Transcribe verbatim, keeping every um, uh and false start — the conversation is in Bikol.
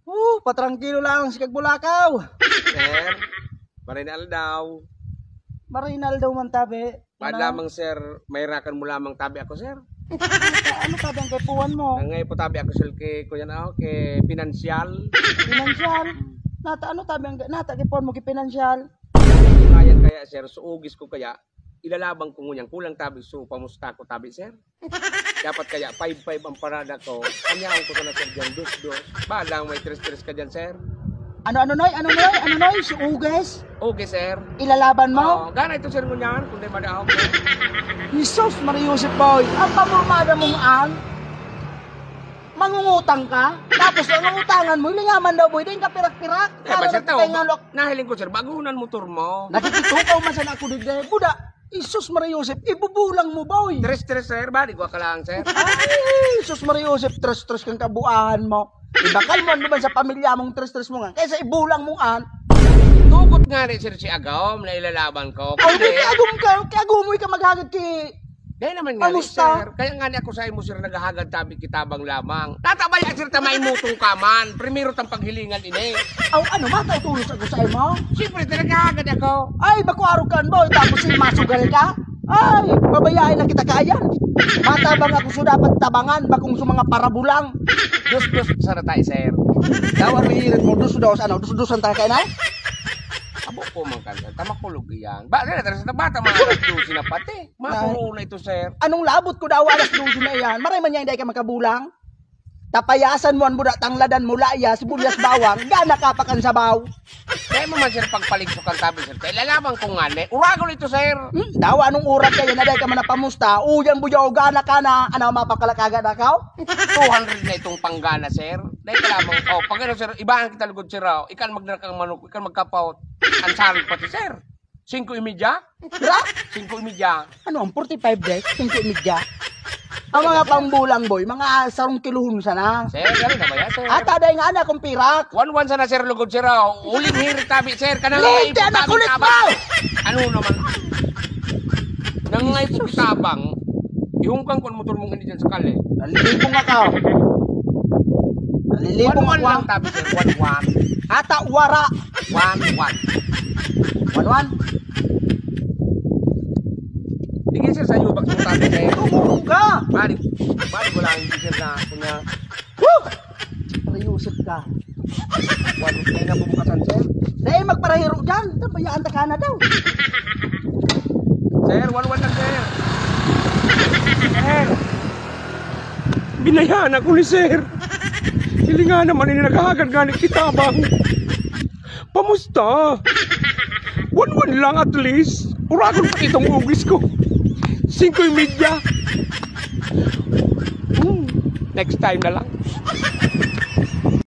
Oh, patrangkilo lang si Kagbulakaw. Sir, maray na aldaw. Maray na aldaw man tabi. Pad lamang, sir, mahirakan mo lamang tabi ako, sir. Ano tabi ang kaipuhan mo? Ang ngay po tabi ako, sir, kay kuya na ako, kay pinansyal. Pinansyal? Nata, ano tabi ang nata kaipuhan mo kay pinansyal? Kaya, kaya, sir, suugis ko kaya, ilalaban ko ngunyan, kulang tabi, so, pamusta ko tabi, sir? Dapat kaya five five ang parada ko. Kanyaon ko sana, sir, dyan, dos dos. Balang may tres tres ka dyan, sir. Ano, ano, Noy? Ano, Noy? Ano, Noy? Si Uges? Okay, sir. Ilalaban mo? Oo, gana ito, sir, ngunyan, kung di madaog, sir. Jesus, Maria Joseph, boy. Ang pamurmada mong an, mangungutang ka? Tapos ang utangan mo, lingaman daw, boy. Di ka pirak-pirak. Eh, Para ba, sir, tao, nagpapahingalo. Nahiling ko, sir, bagunan motor mo. Nakikitukaw man sana ako digdi. Buda, Jesus Maria Joseph, ibubulang mo, boy. Tres-tres, sir. Balik ko ka lang, sir. Ay, Jesus Maria Joseph, tres-tres kang kabuahan mo. Ibakal mo ano man sa pamilya mong tres-tres mo nga. Kaysa ibulang mo an. Tugot nga ni, sir, si Agom na ilalaban ko. Ay, Kundi, di kay Agom ka, kay Agom mo ka maghagad ki. Dahil naman nga ni, Kamusta? Sir. Kaya nga ni ako sa imo, sir, naghahagad tabi kitabang lamang. Tatabaya, sir, ta maimutong ka man. Primero tang paghilingan ini. Aw, ano, matautulos ako sa imo? Siyempre, ta naghahagad ako. Ay, bakwaro kan, boy, tapos si masugal ka? Ay, babayae na kita kayan. Matabang ako sa dapat tabangan, bakong sa mga parabulang. Dos-dos sana tayo, sir. Daw, ano, hirit mo, dos-dos, ano, dos-dos ang tayo kayo na? Abo po, man kan, sir. Tamakulog iyan. Ba, sir, tara sa bata, mga alas dose na pati. Mga Ay. Corona ito, sir. Anong labot ko daw alas dose na iyan? Maray man niya, hindi ka makabulang. Tapayasan mo an buda, tangladan mo, laya, sibuyas, bawang, gana ka pa kan sabaw. Kaya mo man, sir, pagpaligso kan tabi, sir. Kaya lalaban ko nga, ne. Uragon ito, sir. Hmm, dawa, anong urat kayo na dahil ka man napamusta? Uyan, buyaw, gana ka na. Ano, mapakalakaga na ka? Two hundred na itong panggana, sir. Dahil ka lamang, oh, pag ano, sir, ibahan kita lugod, sir, oh. Ikaw magdala kang manok, ikaw magkapot. Ang sabi pati, sir. Singko y media? Ra? Singko y media. Ano, ang forty-five days? Singko y media? Ang mga pambulang, boy, mga sarong kilohon sana. Sir, gano'n na ba yan, sir? Ata, dahil nga, anak, kong pirak. One one sana, sir, lugod, sir, oh. Uling hirit tabi, sir. Kanang Lente, mga anak, kulit tabang. Ano naman? Nangay po tabang. Ihungkang ko ang motor mong hindi dyan sa kali. Nalilibong ako. Nalilibong One one ako, lang ah. Tabi, sir. One one. Ata, wara. One one. One one? Sige, sir, sa iyo, bagsak tabi, sir. Tumulong ka. Balik. Balik, wala yung sir na ako niya. Woo! Seryoso ka. One one na bubukasan, sir. Dahil magparahiro dyan. Tabayaan ta ka na daw. Sir, one one lang, sir. Sir. Binayaan ako ni sir. Hilinga naman ini naghahagad nga ni kitabang. Pamusta? One one lang at least. Uragon pa itong ugis ko. Singko y media. Hmm. Next time na lang.